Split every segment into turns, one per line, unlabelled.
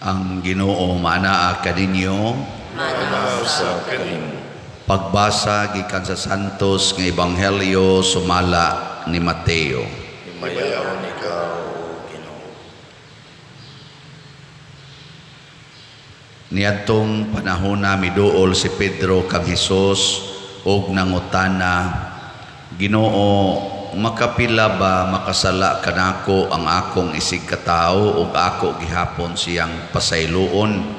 Ang Ginoo maanaa kaninyo.
Maanaa usab kanimo.
Pagbasa gikan sa Santos nga Ebanghelyo sumala ni Mateo.
Himayaon ikaw, Ginoo.
Niadtong panahona miduol si Pedro kang Hesus ug nangutana, "Ginoo, makapila ba makasala kanako ang akong isig katawo ug ako gihapon siyang pasayloon?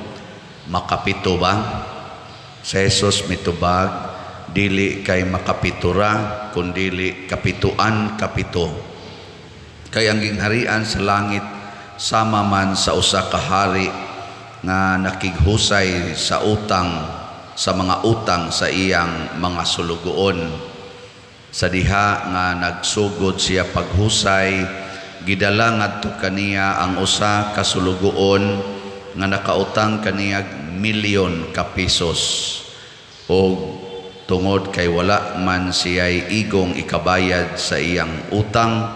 Makapito ba?" Si Jesus mitubag, "Dili kay makapito ra, kundili kapituan kapito. Kay ang gingharian sa langit sama man sa usa ka hari nga nakighusay sa utang sa mga utang sa iyang mga sulugoon. Sa diha nga nagsugod siya paghusay, gidala ngadto kaniya ang usa ka sulugoon nga nakautang kaniyag milyon ka pesos. Og tungod kay wala man siya'y igong ikabayad sa iyang utang,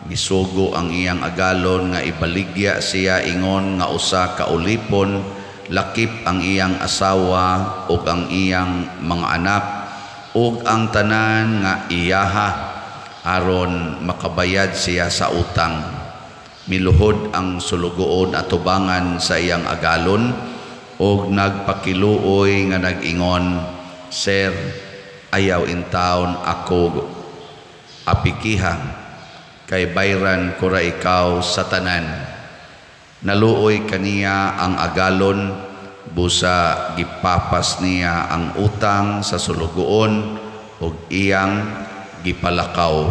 misugo ang iyang agalon nga ibaligya siya ingon nga usa ka ulipon, lakip ang iyang asawa ug ang iyang mga anak ug ang tanan nga iyaha, aron makabayad siya sa utang. Miluhod ang sulugoon atubangan sa iyang agalon ug nagpakiluoy nga nag-ingon, 'Sir, ayaw intawon ako apikiha, kay bayran ko ra ikaw sa tanan.' Naluoy kaniya ang agalon, busa gipapas niya ang utang sa sulugoon ug iyang gipalakaw.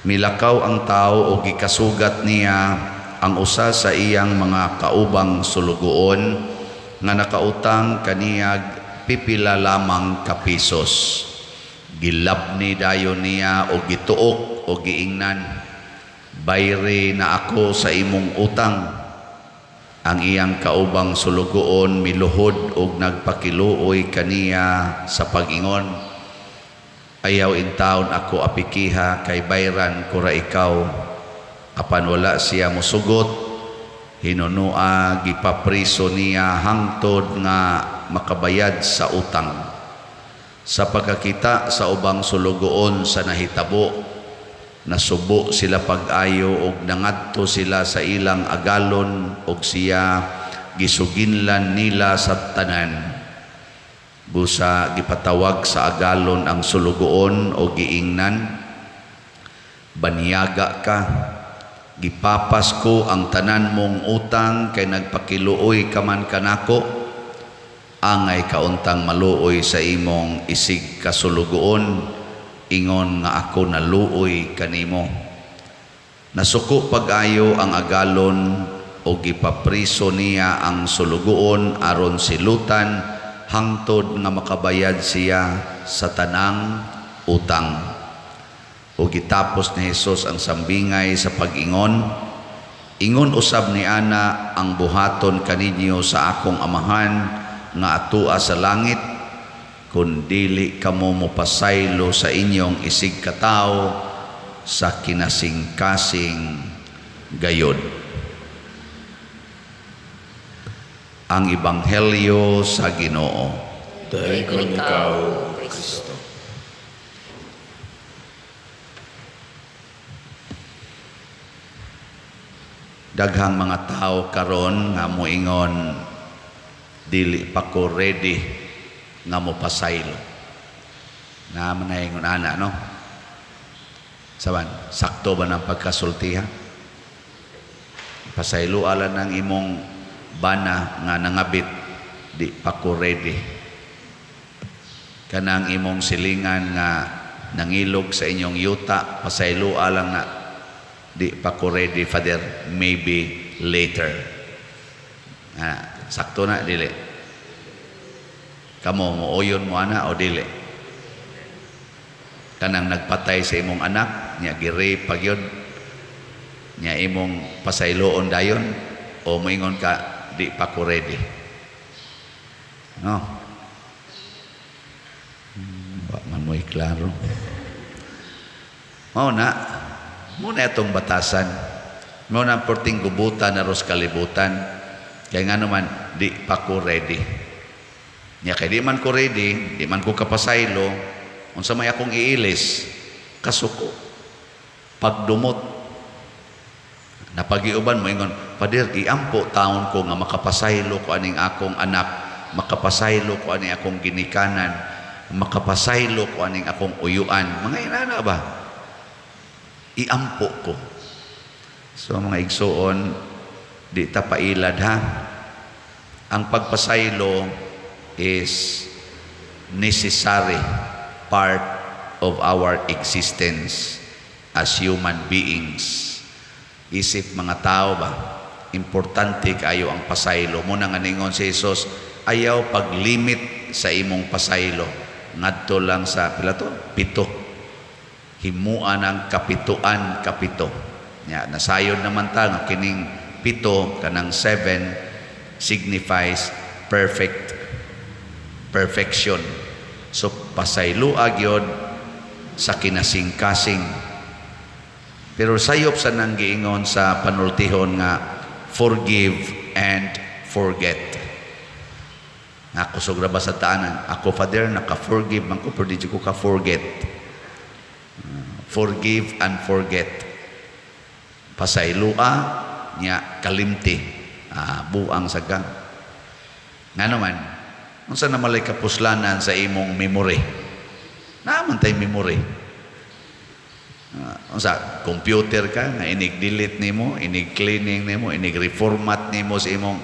Milakaw ang tawo ug gikasugat niya ang usa sa iyang mga kaubang sulugoon nga nakautang kaniyag pipila lamang ka pesos. Gilabni dayon niya og gituok og giingnan, 'Bayri na ako sa imong utang.' Ang iyang kaubang sulugoon miluhod og nagpakiluoy kaniya sa pag-ingon, 'Ayaw intawon ako apikiha, kay bayran ko ra ikaw.' Apan wala siya mosugot, hinunua gipapriso niya hangtod nga makabayad sa utang. Sa pagkakita sa ubang sulugoon sa nahitabo, nasubo sila pag-ayo og nangadto sila sa ilang agalon og siya gisuginlan nila sa tanan. Busa gipatawag sa agalon ang sulugoon og giingnan, 'Banyaga ka, gipapas ko ang tanan mong utang kay nagpakiluoy ka man kanako. Angay kauntang maluoy sa imong isig kasulugoon ingon nga ako naluoy kanimo.' Nasuko pag-ayo ang agalon og gipapriso niya ang sulugoon aron silutan hangtod nga makabayad siya sa tanang utang." Ug gitapos ni Hesus ang sambingay sa pag-ingon, "Ingon usab ni ana ang buhaton kaninyo sa akong Amahan nga atua sa langit kun dili kamo mopasaylo sa inyong isig katawo sa kinasingkasing gayod." Ang Ebanghelyo sa Ginoo.
Dayon ikaw, Kristo.
Daghang mga tao karon nga moingon, "Dili pa ko ready nga mopasaylo." Naa man nay ingon ana, no? Saban, sakto ba ng pagkasultiha? Pasaylo ala ng imong bana nga nangabit, "Di pa ko ready." Kanang imong silingan nga nangilog sa inyong yuta, pasaylo alang na, "Di pa ko ready, Father, maybe later." Sakto na, dili? Kamo, mooyon mo ana o dili? Kanang nagpatay sa imong anak, nya gi-rape pa gyud, nya imong pasayloon dayon o moingon ka, "Di pa ko ready"? No? Wa man mo'y klaro. Mao na, muna itong batasan. Mao na ang perting gubutan na ros kalibutan. Kaya nga naman, di pa ko ready. Nya kay di man ko ready, di man ko kapasaylo, unsa may akong iilis? Kasuko. Pagdumot. Napagiuban mo ingon, "Pader, iampo taon ko nga makapasaylo ko aning akong anak, makapasaylo ko aning akong ginikanan, makapasaylo ko aning akong uyuan." Mga inana ba? Iampo ko. So mga igsuon, di ta pailad ha. Ang pagpasaylo is necessary part of our existence as human beings. Isip mga tao ba, importante kayo ang pasaylo. Muna nga ningon si Jesus, ayaw paglimit sa imong pasaylo. Ngadto lang sa pila to? 7. Himuan ang kapituan 7. Nya, nasayod naman ta nga kining 7 kanang 7 signifies perfection. So pasaylo gyud sa kinasingkasing. Pero sayop sa nang giingon sa panultihon nga forgive and forget. Nga kusog ra ba sa taanan? Ako, Father, naka-forgive man ko pero di ko ka-forget. Forgive and forget. Pasaylua nya kalimti. Buang sa ka. Nga naman, unsa na malay kapuslanan sa imong memory? Naa man tay memory. Unsa computer ka nga inig delete nimo, inig cleaning nimo, inig reformat nimo sa imong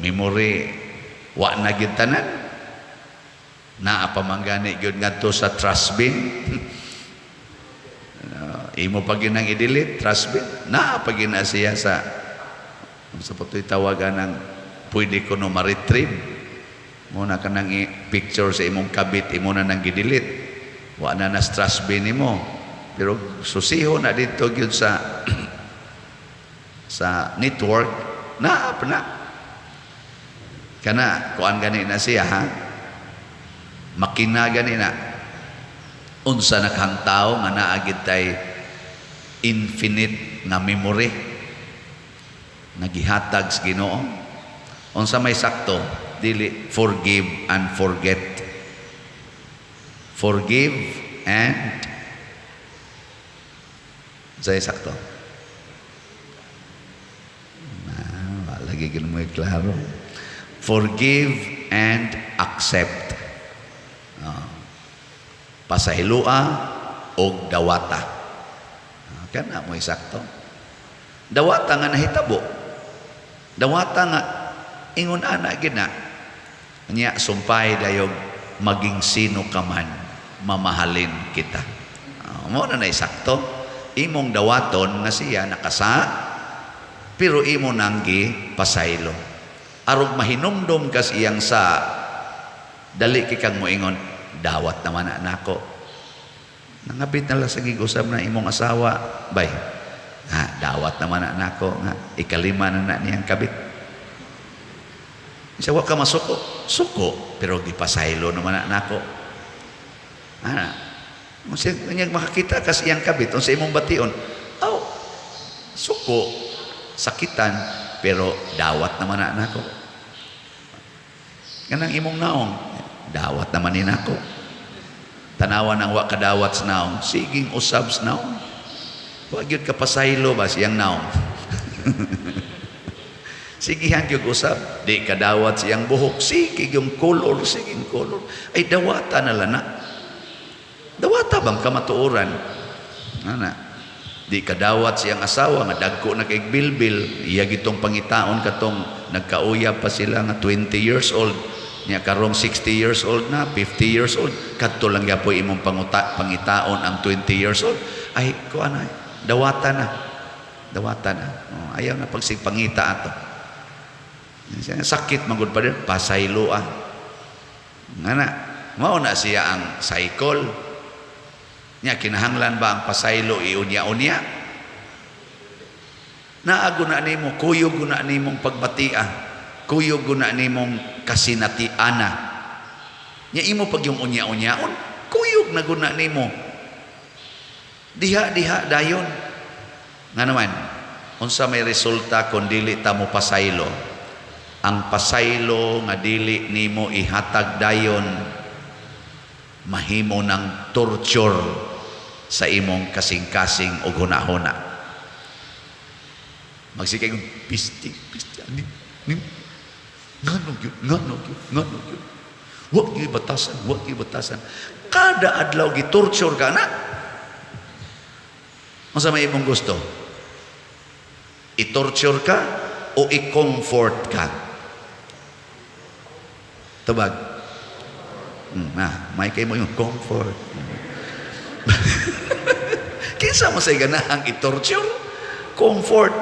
memory, wa na gyud tanan. Naa pa man gani gyud ngadto sa trash bin. Imo pa gyud nang i-delete, trash bin. Naa pa gyud na siya sa patoy tawagan ng pwede ko no ma-retrieve. Mo na kanang picture sa imong kabit, imo na nang gi-delete. Wa na na trash bin nimo. Pero susiho na dito gyud sa network, naa pa na. Kana kuan gani na siya ha. Makina gani na. Unsa na kang tao nga naa gid tay infinite nga memory nga gihatag sa Ginoo? Unsa may sakto? Dili forgive and forget. Forgive and unsa sakto? Ah, lagi gid mo klaro. Forgive and accept. Pasayloa og dawata. Kana mo sakto. Dawata nga nahitabo. Dawata nga ingon ana gid na. Nya sumpay dayog maging sino ka man, mamahalin kita. Mo na nay sakto. Imong dawaton nga siya nakasa pero imo nang gi pasaylo. Arog mahinumdom kas iyang sa dali kay kang moingon, "Dawat naman na nako." Nangabit na lang sa gigusab na imong asawa, bay. Ha, dawat naman na nako nga 5 na na niyang kabit. Isa wa ka masuko, suko pero gipasaylo naman na nako. Ana. Unsa kanyang makakita kas iyang kabit unsa imong bation? Aw, suko, sakitan pero dawat naman na nako. Kanang imong naong, dawat naman ni nako. Tanawa nang wa kadawat sa naong, siging usab sa naong. Wa gyud ka pasaylo ba siyang naong. Sigihan gyud usab, di kadawat siyang buhok, sige yung color, sige yung color. Ay dawata na lang na. Dawata bang kamatuoran? Ana. Di kadawat siyang asawa nga dagko na kay bilbil, iya gitong pangitaon katong nagkauyab pa sila nga 20 years old. Nya karong 60 years old na, 50 years old, kadto lang gyapoy imong pangitaon ang 20 years old. Ay kuan ay, dawata na. Dawata na. Oh, ayaw na pagsig pangita ato. Sakit man gud pa din, pasaylo ah. Nga na, mao na siya ang cycle. Nya kinahanglan ba ang pasaylo iunya-unya? Naago na nimo, kuyog na nimong pagbatia, kuyog na nimong kasinatiana. Nya imo pag yung unya-unyaon, kuyog na guna nimo. Diha-diha dayon. Nga naman, unsa may resulta kung dili ta mo pasaylo? Ang pasaylo nga dili nimo ihatag dayon, mahimo ng torture sa imong kasing-kasing og hunahuna. Magsigay kong pisting, pisting, ani, ni, ngano gyud, ngano gyud, ngano gyud. Wa gyud batasan, wa gyud batasan. Kada adlaw gitorture ka na. Unsa may imong gusto? I-torture ka o i-comfort ka? Tubag. Na, may kay mo yung comfort. Kinsa mo say ganahang i-torture? Comfort.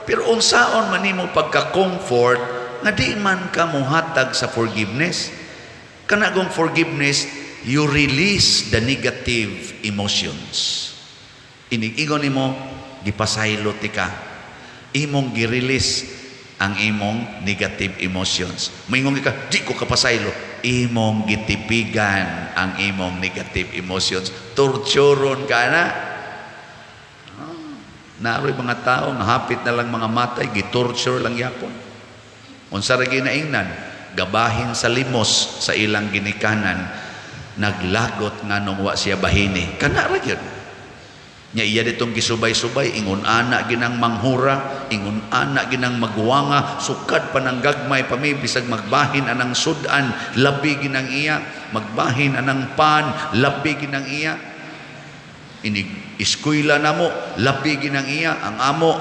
Pero unsaon man nimo pagka-comfort nga di man ka muhatag sa forgiveness? Kana gong forgiveness, you release the negative emotions. Inig-ingon nimo, gipasaylo ti ka. Imong gi-release ang imong negative emotions. Moingon ka, "Di ko kapasaylo." Imong gitipigan ang imong negative emotions. Torturon ka na. Ah, naroy mga tao nga hapit na lang mga matay, gitorture lang yapon. Unsa ra ginaingnan, gabahin sa limos sa ilang ginikanan, naglagot nga nung wa siya bahini. Kana ra gyud. Nya iya ditong gisubay-subay, ingon ana ginang manghura, ingon ana ginang magwanga, sukad pa ng gagmay pa mi, bisag magbahin anang sudan, labi ginang iya, magbahin anang pan, labi ginang iya. Inig eskwela namo, labi ginang iya, ang amo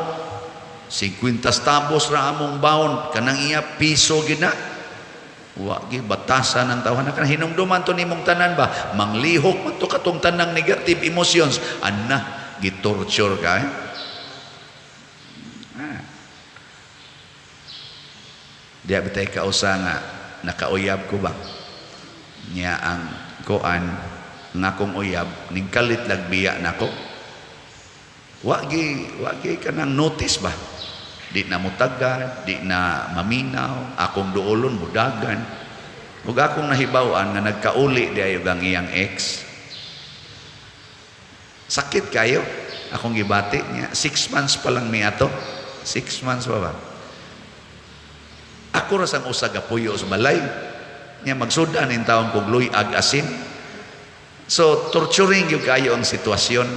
50 centavos ra among baon, kanang iya piso gina. Wa gi batasan ang tawhana. Kana hinumduman to nimong tanan ba, manglihok man to katong tanang negative emotions anna, gitorture ka eh? Ah. Diya bitay kausa nga nakauyab ko ba niya, ang kuan nga akong uyab ningkalit lagbiya nako, wa gi kanang notice ba, di na mutagad, di na maminaw, akong duolon mudagan. Ug akong nahibaw-an nga nagkauli di ayo ang iyang ex. Sakit kayo akong gibati niya. 6 months pa lang mi ato, 6 months pa ba. Ako ra sang usa gapuyo sa balay niya, magsudan in taon kog luyag asin. So torturing gyud kayo ang sitwasyon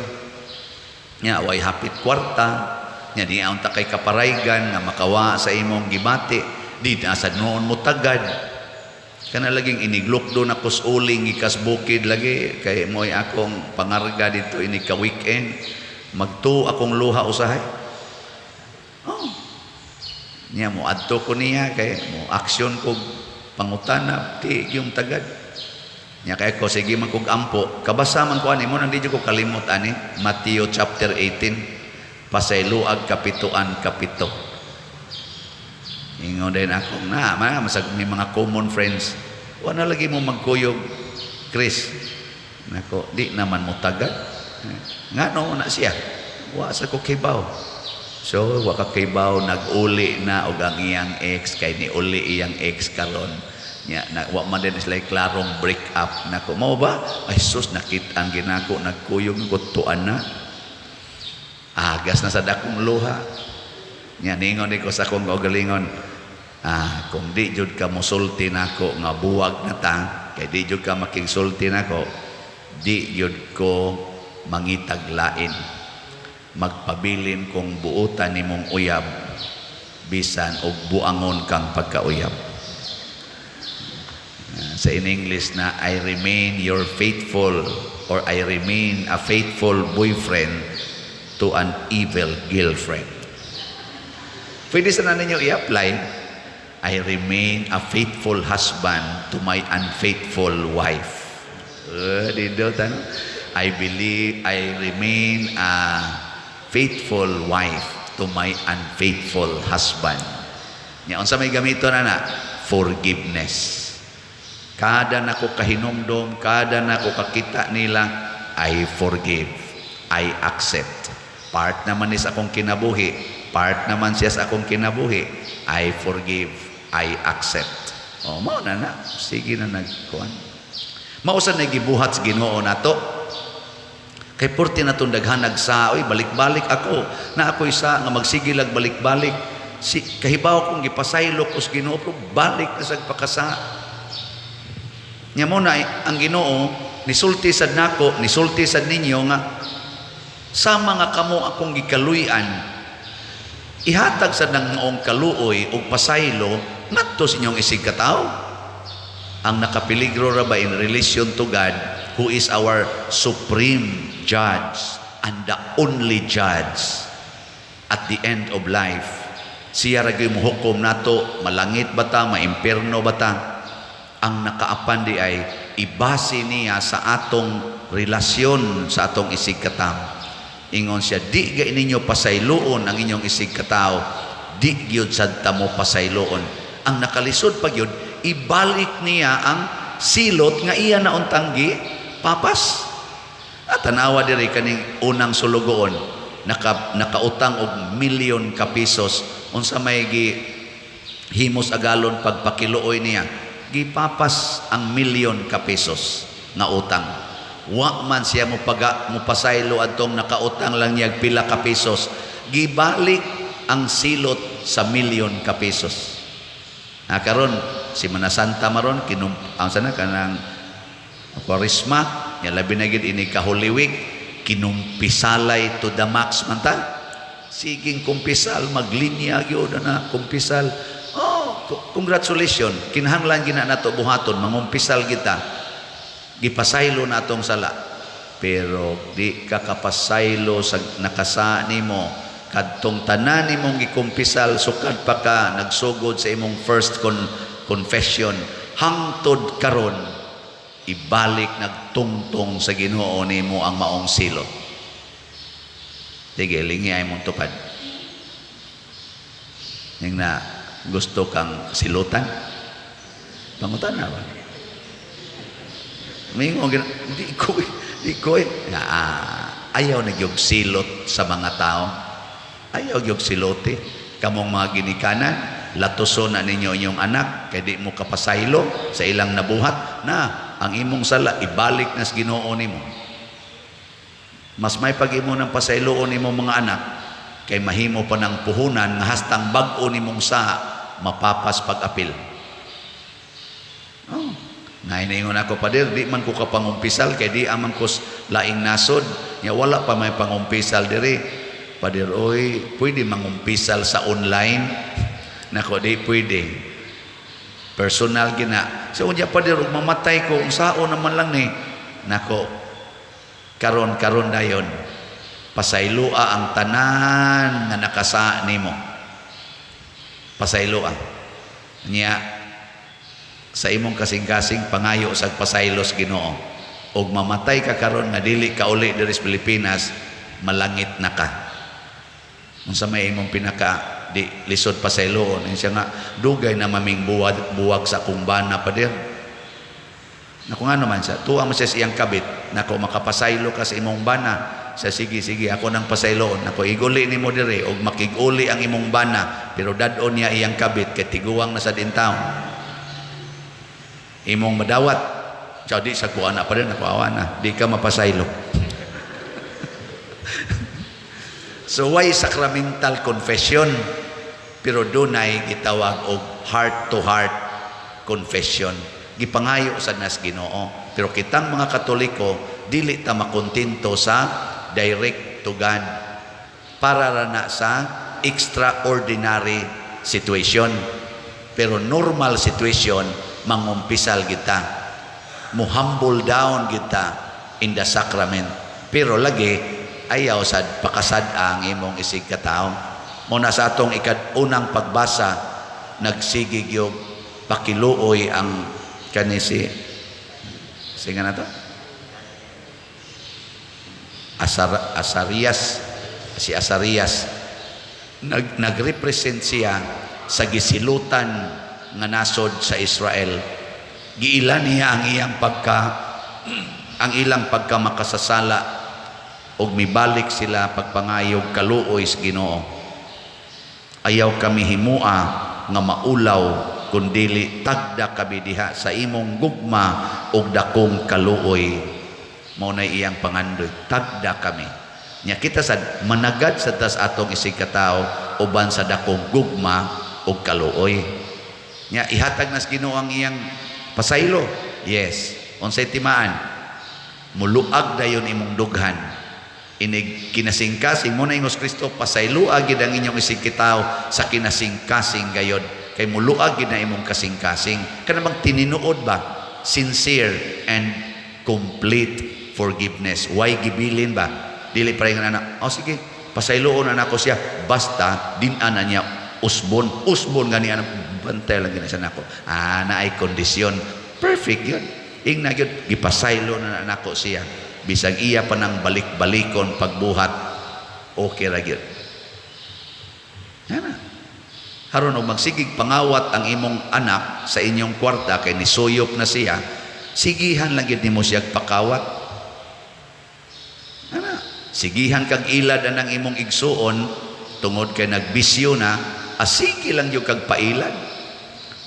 niya, way hapit kwarta niya, di unta kay kaparaygan nga makawa sa imong gibati, di na sad noon mo tagad. Kana laging iniglukdo na kus uling ikas bukid lagi kay mo'y akong pangarga dito ini ka weekend, magtu akong luha usahay. Oh, niya mo adto ko niya kay mo aksyon kog pangutana, di yung tagad niya. Kay ko sige man kog ampo, kabasa man ko ani mo nang di ko kalimot ani Matthew chapter 18, pasayloag kapituan kapito. Ingon din ako na mga masag may mga common friends, "Wa na lagi mo magkuyog, Chris." Nako, di naman mo tagad. Nga no na siya, wa sa ko kibaw. So wa ka kibaw nag-uli na og ang iyang ex, kay ni uli iyang ex karon nya na, wa man din sila klarong break up. Nako, mao ba? Ay sus, nakit-an ginako nagkuyog ko, tuan na, agas na sa dakong luha nya. Ningon di ko sa akong kaugalingon, "Ah, kung di jud ka mosulti nako nga buwag na ta, kay di jud ka makigsulti nako, di jud ko mangitag lain. Magpabilin kong buotan nimong uyab bisan og buangon kang pagkauyab." Ah, sa in English na, "I remain your faithful or I remain a faithful boyfriend to an evil girlfriend." Pwede sana ninyo i-apply, "I remain a faithful husband to my unfaithful wife." Dito, tanong. "I believe I remain a faithful wife to my unfaithful husband." Nya unsa may gamito na na? Forgiveness. Kada nako kahinumdom, kada nako kakita nila, I forgive. I accept. Part naman ni sa akong kinabuhi, part naman siya sa akong kinabuhi. I forgive, I accept. O, mao na na. Sige na nagkuan. Mao sa nagibuhat sa Ginoo nato. Kay porti na itong daghanag sa, oy, balik-balik ako. Na ako isa nga magsigilag balik-balik. Si kahibaw kong gipasaylo ko sa Ginoo, pero balik na sa pakasa. Nya mo na ang Ginoo nisulti sad nako, nisulti sad ninyo nga sama nga kamo akong gikaluy-an, ihatag sad ng maong kaluoy ug pasaylo ngadto sa inyong isig katawo. Ang nakapeligro ra ba in relation to God, who is our supreme judge and the only judge at the end of life. Siya ra gyud mohukom nato, malangit ba ta, maimpierno ba ta. Ang nakaapan di ay ibase niya sa atong relasyon sa atong isig katawo. Ingon siya, di gay ninyo pasayloon ang inyong isig katawo, di gyud sad ta mo pasayloon. Ang nakalisod pa gyud, ibalik niya ang silot nga iya na untang gi papas. At tanawa diri kaning unang sulugoon, nakautang og milyon ka pesos. Unsa may gi himos agalon pagpakiluoy niya? Gipapas ang milyon ka pesos nga utang. Wa man siya mo paga mo pasaylo adtong nakautang lang niya pila ka pesos. Gibalik ang silot sa milyon ka pesos. Na karon Semana Santa maron, kinum ang sana kanang Kwaresma nya, labi na gid ini ka Holy Week, kinumpisalay to the max man ta. Siging kumpisal, maglinya gyud na kumpisal. Oh, congratulations. Kinahanglan gina nato buhaton, mangumpisal kita, gipasaylo na atong sala. Pero di ka kapasaylo sa nakasa nimo kadtong tanan nimong gikumpisal sukad pa ka nagsugod sa imong first confession hangtod karon. Ibalik nagtungtong sa Ginoo nimo ang maong silot. Sige, lingi ay mong tupad. Ning na gusto kang silutan? Pangutan na ba? Mingo, di ko, eh, di ko eh. Ah, ayaw na gyud silot sa mga tao. Ayaw gyud silote. Kamong mga ginikanan, latuson na ninyo inyong anak, kay di mo kapasaylo sa ilang nabuhat, na ang imong sala, ibalik na sa Ginoo nimo. Mas may pag-imo ng pasayloon nimo mga anak, kay mahimo pa ng puhunan nga hastang bag-o nimong sa mapapas pag-apil. Oh. Nahiningon ako, "Pader, di man ko kapangumpisal kay di aman ko laing nasod." Nya wala pa may pangumpisal diri. "Pader, oy, pwede mangumpisal sa online?" Nako, di pwede. Personal gina. So, unya pader, ug mamatay ko, unsaon naman lang ni? Nako, karon karon dayon. Pasayloa ang tanan nga nakasa nimo. Pasayloa. Nya sa imong kasing-kasing pangayo sa pasaylos Ginoo. Og mamatay ka karon nga dili ka uli diri sa Pilipinas, malangit na ka. Unsa may imong pinaka di lisod pasayloon? Siya nga, "Dugay na maming buwag, buwag sa akong bana, pader." Naku, nga naman siya, tuwa mo siya sa iyang kabit. Nako, makapasaylo ka sa imong bana. Sa sige, sige, ako nang pasayloon. Nako, iguli nimo diri og makiguli ang imong bana, pero dad-on niya iyang kabit kay tiguang na sa taon. Imong madawat. Siya, di sa kuha na pa rin, ako awa na. Di ka mapasaylo. So why sacramental confession? Pero dunay gitawag og heart to heart confession. Gipangayo sa nas Ginoo. Pero kitang mga Katoliko, dili ta makontento sa direct to God. Para ra na sa extraordinary situation. Pero normal situation, mangumpisal kita. Mo-humble down kita in the sacrament. Pero lagi, ayaw sad pakasad ang imong isig katawo. Muna sa atong ikad unang pagbasa, nagsigig yung pakiluoy ang kani si sige na to Asarias, si Asarias nagrepresent siya sa gisilutan nga nasod sa Israel. Giila niya ang ilang pagka makasasala ug mibalik sila pagpangayog kaluoy sa Ginoo. Ayaw kami himua nga maulaw, kundili tagda kami diha sa imong gugma ug dakong kaluoy. Mao na iyang pangandoy, tagda kami. Nya kita sad managad sa tas atong isig katawo. uban sa dakong gugma ug kaluoy. Nya ihatag nas Ginoo ang iyang pasaylo. Yes. Unsay timaan? Muluag dayon imong dughan. Inig kinasingkasing mo na ingos Kristo, pasayloa gid ang inyong isigkitawo sa kinasingkasing gayod kay muluag gid na imong kasingkasing. Kana bang tininuod ba, sincere and complete forgiveness, why gibilin ba, dili pa rin na, "Oh sige, pasayloon na nako siya basta din ana niya usbon usbon gani ana, bantay lang gina siya nako." Ah, naay kondisyon. Perfect yun. Ingna gyud, gipasaylo na nako siya bisag iya pa nang balik-balikon pagbuhat, okay ra gyud. Ana haron og magsigig pangawat ang imong anak sa inyong kwarta kay nisuyop na siya, sigihan lang gyud nimo siya pakawat. Ana sigihan kag ilad anang imong igsuon tungod kay nagbisyo na, asigi lang gyud kag pailad.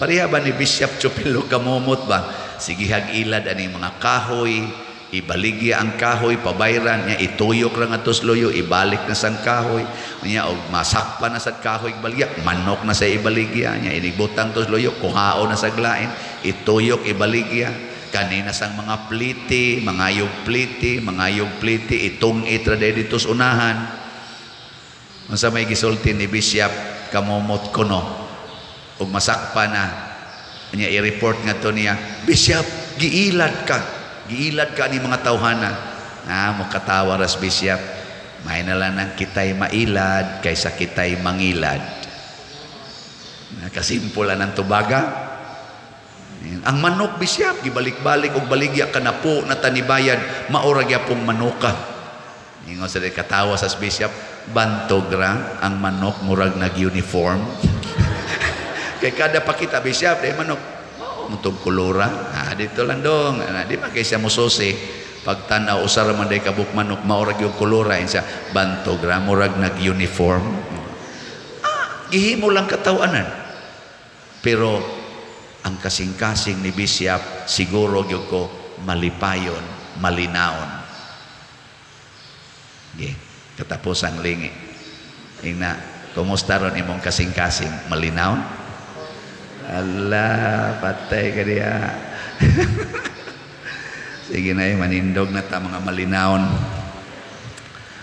Pareha ba ni Bishop Chupilo Kamumot ba, sigihag ilad ani mga kahoy, ibaligya ang kahoy, pabayran niya, ituyok ra nga loyo, ibalik na sang kahoy niya, og masakpa na sa kahoy baligya, manok na sa ibaligya niya, inibutang tos loyo, kuhaon na sa glain, ituyok, ibaligya kanina sang mga pliti, mangayog pliti, mangayog pliti, itong itra dito sa unahan. Unsa may gisulti ni Bishop Kamumot kuno ug masakpa na niya, i-report nga to niya, "Bishop, giilad ka, giilad ka ni mga tawhana." Ah, mo katawa ras Bishop, "May na lang nang kitay mailad kaysa kitay mangilad." Kasimple ang tubaga. "Ang manok, Bishop, gibalik-balik og baligya kanapo na tanibayan, maura gyapong manuka." Ingon sa katawa sa bishop, "Bantog ra ang manok, murag nag-uniform." Kay kada pakita, "Bishop, dai manok." Mao mo tong kolora. Ah, dito lang dong. Ah, di ba kay siya mususi. Pagtanaw, usa ra man day kabuk manok, mao ra gyud kolora siya. "Bantog ra, murag nag-uniform." Ah, gihimo lang katawanan. Pero ang kasing-kasing ni Bishop siguro gyud ko malipayon, malinaon. Okay. Katapusang lingi. Ingna, kumusta ron imong kasing-kasing? Malinaon? Ala, patay ka diya. Sige na eh, manindog na ta mga malinaon.